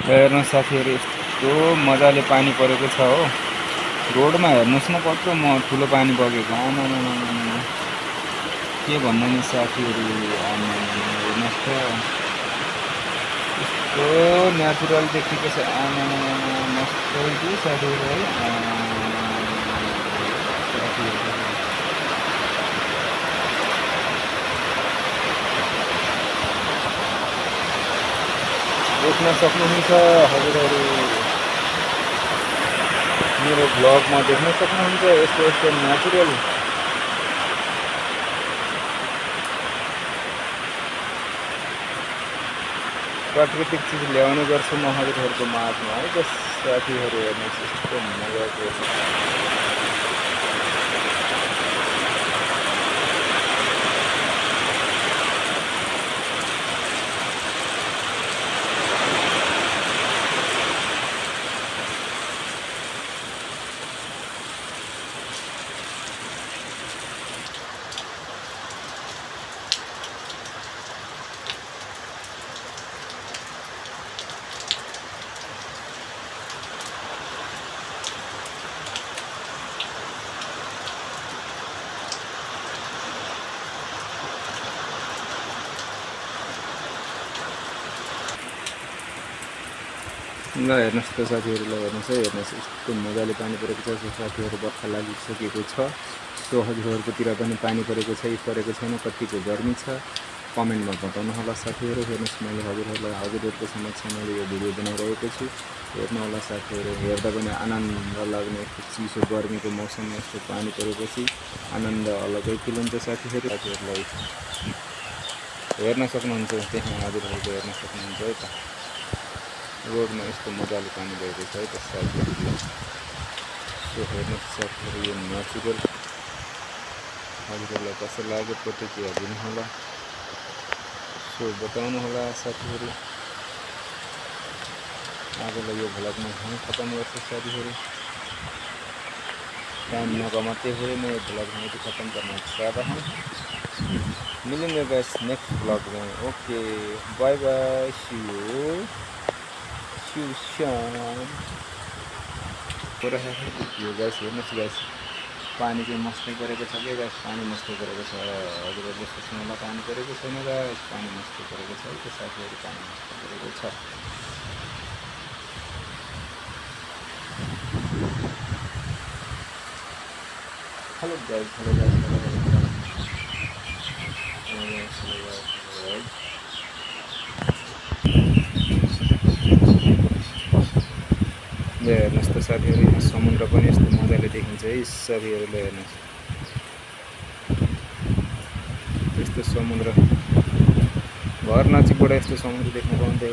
हेर्नुहोस् साथीहरू यस्तो मजाले पानी परेको छ हो। रोडमा हेर्नुहोस् न कत्रो ठुलो पानी बगेको। आमामामामा के भन्नु नि साथीहरू, हेर्नुहोस् त यस्तो नेचुरल देखेको छ। आमामामा मस्तै कि साथीहरू है। साथीहरू देख्न सक्नुहुन्छ हजुरहरू, मेरो ब्लगमा देख्न सक्नुहुन्छ यस्तो यस्तो नेचुरल प्राकृतिक चिज ल्याउने गर्छु म हजुरहरूको माझमा है त साथीहरू। हेर्नुहोस् यस्तो मजाको ल हेर्नुहोस् त साथीहरू, ल हेर्नुहोस् है, हेर्नुहोस् यस्तो मजाले पानी परेको छ। साथीहरू बर्खा लागिसकेको छ। सो हजुरहरूकोतिर पनि पानी परेको छ कि परेको छैन, कतिको गर्मी छ कमेन्टमा बताउनु होला साथीहरू। हेर्नुहोस् मैले हजुरहरूको समक्षमा मैले यो भिडियो बनाइरहेको छु। हेर्नु होला साथीहरू, हेर्दा पनि आनन्द लाग्ने यस्तो चिसो गर्मीको मौसममा यस्तो पानी परेपछि आनन्द अलग्गै फिल हुन्छ साथीहरू। साथीहरूलाई हेर्न सक्नुहुन्छ, त्यहाँ हजुरहरूको हेर्न सक्नुहुन्छ है त, रोडमा यस्तो मजाले पानी गएको छ है त साथीहरू। सो हेर्नुहोस् साथीहरू, यो नेचुरल हजुरहरूलाई कसो लाग्यो प्रतिक्रिया दिनु होला। सो बताउनु होला साथीहरू। आजलाई यो भ्लगमा हामी खत्म गर्छौँ साथीहरू। टाइम नकमाते हुए मैं ये ब्लॉग में भी ख़त्म करना चाह रहा हूँ। मिलेंगे गैस नेक्स्ट ब्लॉग में। Okay bye bye, see you शाम हो रहा है यो गैस। हेर्नुहोस् गैस, पानी चाहिँ मस्तै परेको छ कि गैस, पानी मस्तै परेको छ। हजुरहरूले सोच्नु होला पानी परेको छैन गैस, पानी मस्तै परेको छ है त साथीहरू, पानी मस्तै परेको छ। Hello guys, hello guys, hello guys, हेर्नुहोस् त साथीहरू, यहाँ समुद्र पनि यस्तो मजाले देखिन्छ है साथीहरूले। हेर्नुहोस् यस्तो समुद्र, घर नजिकबाट यस्तो समुद्र देख्न पाउँदै